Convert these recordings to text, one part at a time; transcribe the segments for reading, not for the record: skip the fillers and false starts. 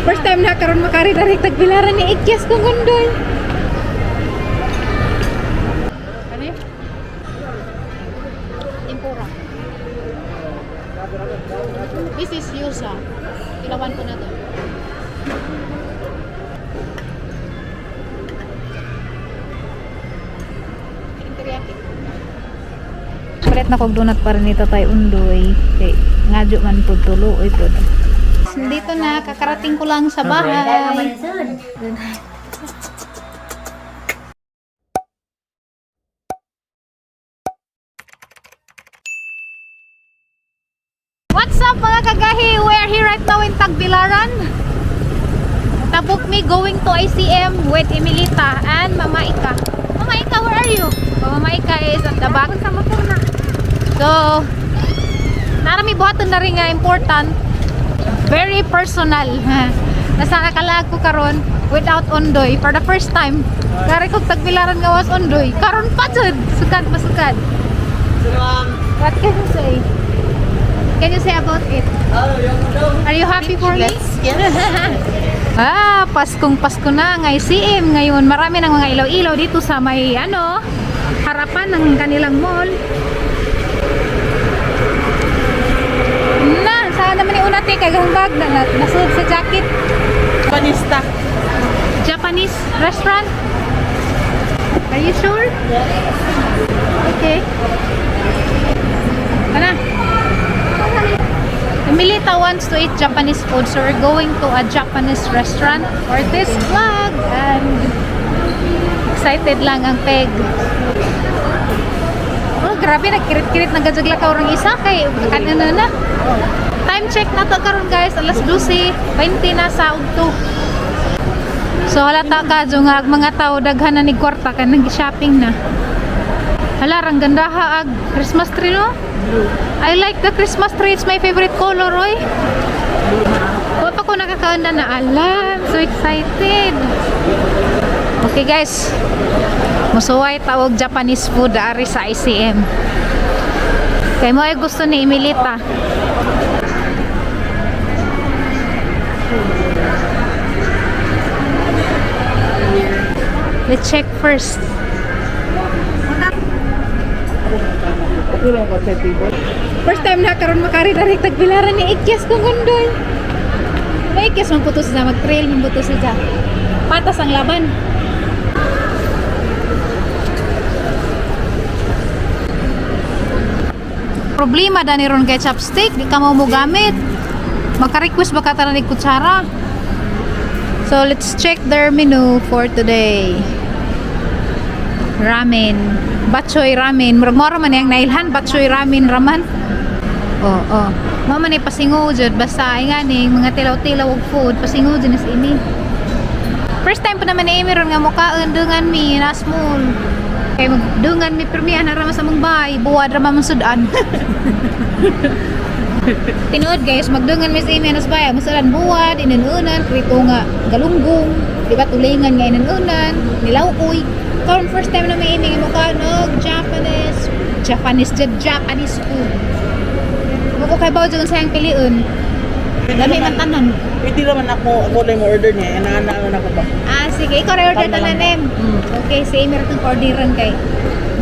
First time na karon makari-dari tagbilaran ni Ikyas kong undoy. Ano? Tempura. This is Yusa. Ilawan ko na to. Teriyaki. Palit na kog donut para nito tayo undoy. Kay ngadyo man pud tulo oy pud. Dito na, kakarating ko lang sa bahay. What's up, mga kagahi? We are here right now in Tagbilaran. Tabok me going to ICM with Emilita and Mama Ika. Mama Ika, where are you? Oh, Mama Ika is at the back. So, narami buhaton na rin nga important. Very personal. Nasa nakalag ko karon without ondoy for the first time. Kari kog Tagbilaran nga was ondoy. Karon pa jud. Sukad masukad. What can you say? Can you say about it? Are you happy for me? Yes. Ah, Paskong Pasko na ng ICM ngayon. Marami ng mga ilaw-ilaw dito sa may ano, harapan ng kanilang mall. Na, saan naman yung una te kagang bag na, na nasud sa jacket. Panista. Japanese restaurant. Are you sure? Okay. Tara. Emilita wants to eat Japanese food, so we're going to a Japanese restaurant for this vlog. And excited lang ang peg. Oh, grabe, nagkirit-kirit na gajagla ka orang isa kay kanina na. Time check na to karon, guys, alas 12:20 na sa ugto. So halata ka jo nga ag mga tao daghan na ni kwarta kay nag-shopping na. Hala, ang ganda ha ag Christmas tree, no? I like the Christmas tree. It's my favorite color, oy. Wa pa ko nakakaunda na alam. So excited. Okay, guys. Musuway tawag Japanese food ari sa ICM. Kay mo ay gusto ni Emilita. Let's check first. Okay lang ko sa table. First time na karon makari-dari tagbilaran ni Ikyas kong undoy. May Ikyas man puto siya, mag-trail man puto siya. Patas ang laban. Problema dani ron kay chopstick, di ka mo gamit. Maka-request ba ka tanan ni kutsara? So let's check their menu for today. Ramen. Batchoy ramen. Murag mora man yang nailhan batchoy ramen raman. Oo, oh. Mao man ni pasingo jud basta ay nga ni mga tilaw-tilaw og food pasingo jud ni ini. First time pa naman ni Amy ron nga mukaon dungan mi na small. Kay magdungan mi permi ana ra man sa mong bahay, buwad ra man sudan. Tinuod, guys, magdungan mi sa Amy anas bahay, masudan buwad, inununan, prito nga galunggong, di ba tulingan nga inununan, nilawkoy. Karon first time na may Amy nga mukaon og Japanese Japanese jud, Japanese food. Muko kay bawo jud sa iyang piliun. Dami man tanan. Pwede naman ako, ako lang mo order niya. Inaana na ako ba? Ah, sige, ikaw ra order Tama tanan lang. em. Okay, si Amy ra tong orderan kay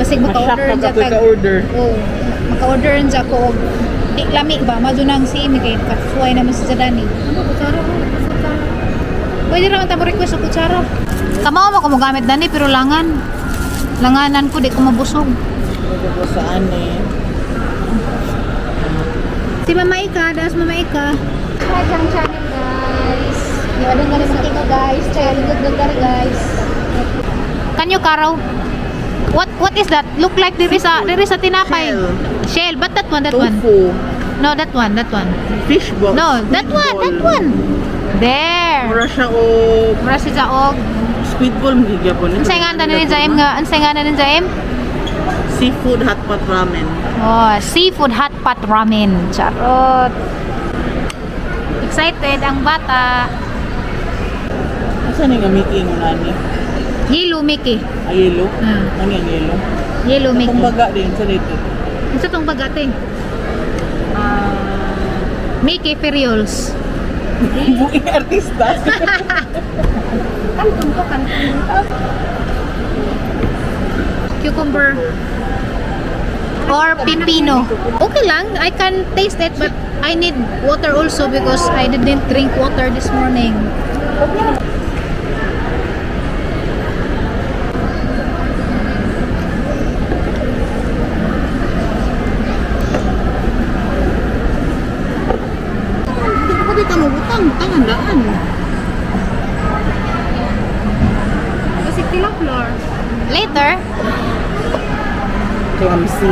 basig Mashock maka-order pag dyan ako kag ka-order. Oh, maka-order dyan ko og di lami ba madyo nang si Amy kay kasuway naman si Dani. Ano, kutsara ko? Pwede raman ta mo request og kutsara. Kamao mo ko mogamit dani pero langan. Langanan ko di ko mabusog. Pwede ko saan eh. Si Mama Ika, das Mama Ika. Hi, Chang Channel, guys. Yung nga naman kiko, guys. Chaya lugod guys. Can you karaw? What is that? Look like there is a tinapay. Shell. Shell, but that one, that one. Tofu. No, that one, that one. Fish balls. No, that Squid one, that ball. one. There. Mura siya o Mura siya og. Squid ball magyapon. Unsay nga ni Jaim nga? Unsay nga ni Jaim? Seafood hot pot ramen. Oh, seafood hot pot ramen. Charot. Excited ang bata. Asa ni nga Mickey ng nani? Yellow Mickey. Ay, yellow? Hmm. Ano yung yellow? Yellow Mickey. Itong baga din sa dito. Isa tong bagate. Mickey Ferriols. Buing artista. Kantong to, kantong. Cucumber. Or pipino. Okay lang, I can taste it, but I need water also because I didn't drink water this morning. Hindi ko dito mabutang. Tangandaan. Kasi floor. Later, Clumsy.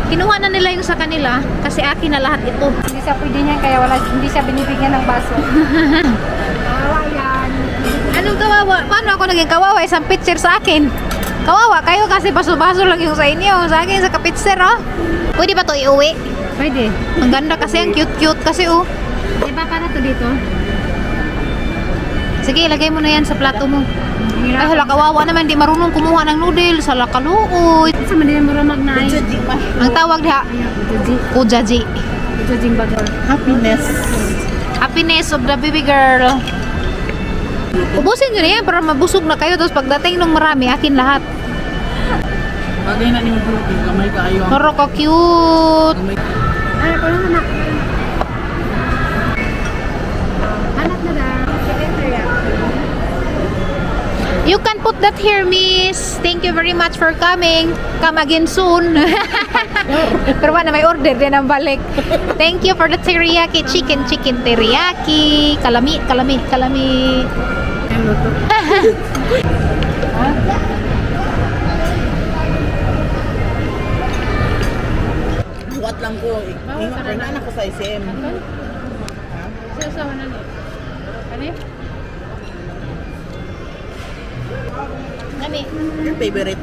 Kinuha na nila yung sa kanila kasi akin na lahat ito. Hindi siya pwede niyan kaya wala, hindi siya binibigyan ng baso. Kawawa yan. Anong kawawa? Paano ako naging kawawa? Isang picture sa akin. Kawawa kayo kasi baso-baso lang yung sa inyo. Sa akin, sa kapitser, oh. Pwede ba to iuwi? Pwede. Ang ganda kasi, ang cute-cute kasi, oh. Di ba para to dito? Sige, ilagay mo na yan sa plato mo. Ay, hala, kawawa naman. Di marunong kumuha ng noodles. Hala, kaluoy. Sa Manila mo ramag na ay. Jaji mushroom. Ang tawag diha, Jaji. kujaji. Jajing bagal. Happiness. Happiness of the baby girl. Ubusin nyo na yan para mabusog na kayo. Tapos pagdating ng marami, akin lahat. Bagay na ni mo bro. Gamay kaayo. Pero ka cute. Gamay. Ay, paano na na? Hanap na lang. Chicken teriyaki. You can put that here, miss. Thank you very much for coming. Come again soon. Pero wala, may order din ang balik. Thank you for the teriyaki. Chicken, chicken teriyaki. Kalami, kalami, kalami. Ano to? Buwat lang ko. Ingat ko na ako sa SM. Sa na ni. Kani? Kani, Your favorite.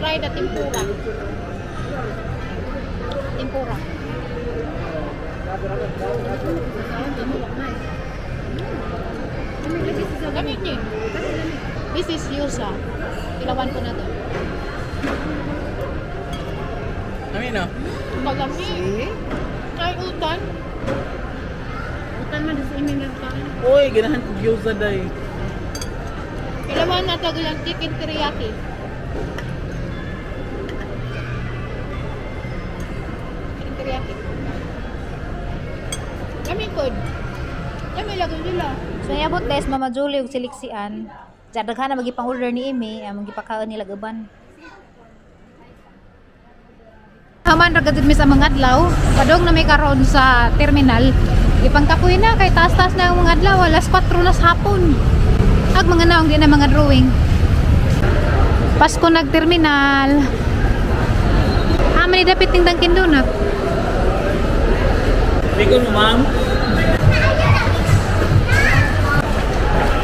Try the tempura. Tempura. Gamit niyo. This is Yusa. Ilawan ko na to. Amin no? Kalami. See? Ay, utan. Utan man sa iming nagkain. Uy, ganahan ko gyoza day. Ilawan na to yung chicken teriyaki. Chicken teriyaki. Kami good. Kami lagi nila. So yabot guys, Mama Julie ug siliksian. Daghan na magipang order ni Amy, ang magipakaon nila gaban. Haman ra gud mi sa mga adlaw, padong na may karon sa terminal. Ipangkapoy na kay taas-taas na ang mga adlaw, alas 4 na sa hapon. Ag mga naong di na mga drawing. Pasko nagterminal. Ah, man dapit ning Dunkin Donut. Biko mo, ma'am.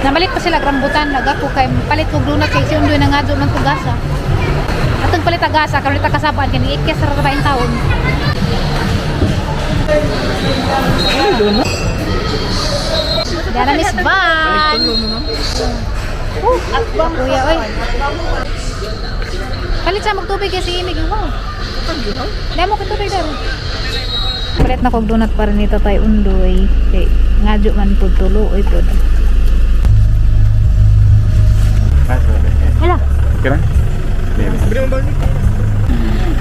Namalit pa sila rambutan naga ko kay palit kog donut kay si Undoy na ngadyo man kog gasa. Atong palit ang gasa karon ta kasabaan kani ikes ra ba taon. Dara Miss Van. Kuya oy. Palit sa magtubig kasi imig mo. Damo ko tubig daro. Palit na kog donut para ni Tatay Undoy kay ngadyo man pud tulo oy pud. Hala. Okay na?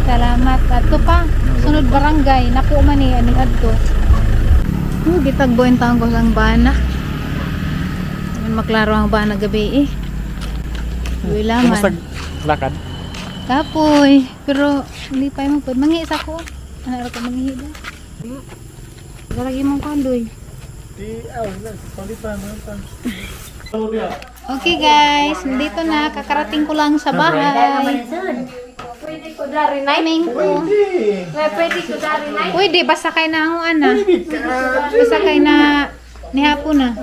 Salamat. Adto pa. Sunod barangay. Napo man eh. Aning adto. Oh, gitagbo yung taong ko sang bana. Amin maklaro ang bana gabi eh. Wala Kumusta man. lakad? Kapoy. Pero hindi pa yung pud. Mangi isa ko. Ano ra ko manghi ba? Lagi mong kandoy. Di, aw, palitan, palitan. Okay guys, nandito na. Kakarating ko lang sa bahay. Pwede ko dari na. Timing ko. Pwede ko dari na. Pwede, basta kay na ang ana. Basta kay na ni hapon na.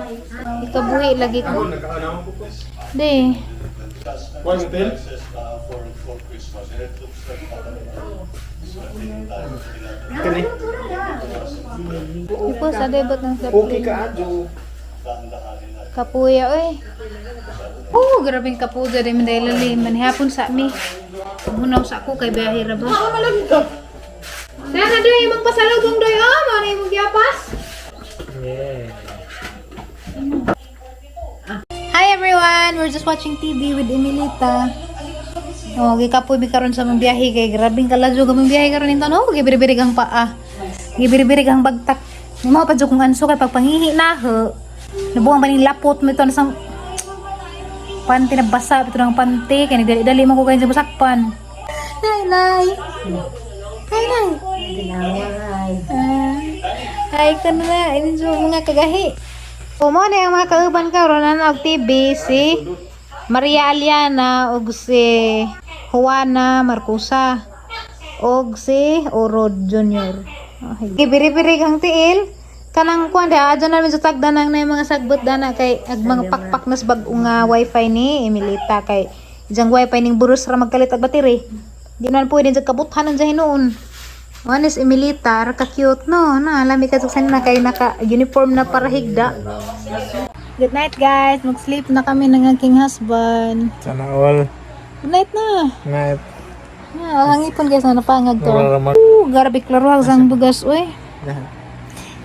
Ikabuhi lagi ko. Di. Kani? Ipo sa debot ng Okay ka, Adjo. Kapuya oy. Oh, grabing kapuya di man dahil lali. Manihapon sa mi. Munaw sa ako kay biyahe ra ba? Sana doy, imong pasalubong doy oh, mao na imong giapas. We're just watching TV with Emilita. Oh, gikapoy mi karon sa mong biyahe kay grabing kaladyo gamong biyahe karon nito, no. Gibiribirig ang paa. Gibiribirig ang bagtak. Mo pa jud kung anso kay pagpangihi na ho. Nabuang ba ning lapot mo ito na sang panty na basa ito ng panty kay nagdali-dali mo ko kayo sa busakpan. Hi, Nay. Hi, Nay. Ah, hi ka na. Ini mga kagahi. Kumo na yung mga kauban karon na og TV si Maria Aliana ug si Juana Marcosa og si Orod Jr. Okay. Gibiri-biri kang tiil kanang kuan da adyo na medyo tagdanang na yung mga sagbot dana kay ag mga pakpak nas bag-o nga wifi ni Emilita kay ijang wifi ning buros ra magkalit ag battery. Di na pwede sa kabuthan ang hinuon. One is Emilita, ra ka cute, no? Na, lami ka sa na kay naka uniform na para higda. Good night, guys. Mag-sleep na kami ng aking husband. Sana all. Good night na. Night. Ah, hangipon guys na napangag to. Nararamag. Ooh, grabe klaro ang bugas oy.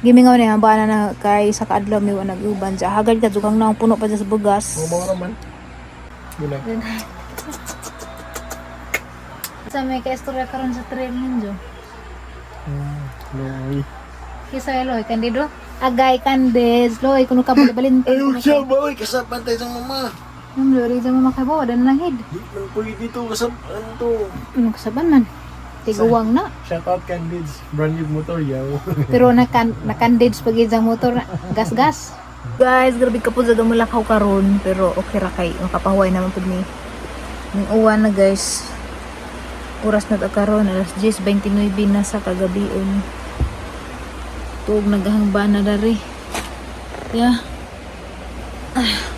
Gimingaw niya ba na na kay sa kaadlaw mi wa nag-uban siya. Hagad ka jugang naong puno pa siya sa bugas. Mumura man. Good night. Sa may kaistorya karon sa trail ninyo. Loy. Kisa loy kandido. Agay kandes loy kuno ka balin. Ayaw siya ba? Uy, kasapan tayo sa mama. Nung lori sa mama kay bawa dan langhid. Di man pwede to, kasapan to. Ano kasaban man? Tiguwang na. Shout out Candids. Brand new motor, yaw. Pero nakan nakandage pag isang motor na gas-gas. Guys, grabe ka po sa gamulakaw karon pero okay ra kay makapahuway naman pud ni. Ning uwan na, guys. Oras na ta karon alas 10:29 na sa kagabion. Tuog naghangba na dari. Yeah. Ah.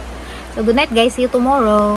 So good night, guys. See you tomorrow.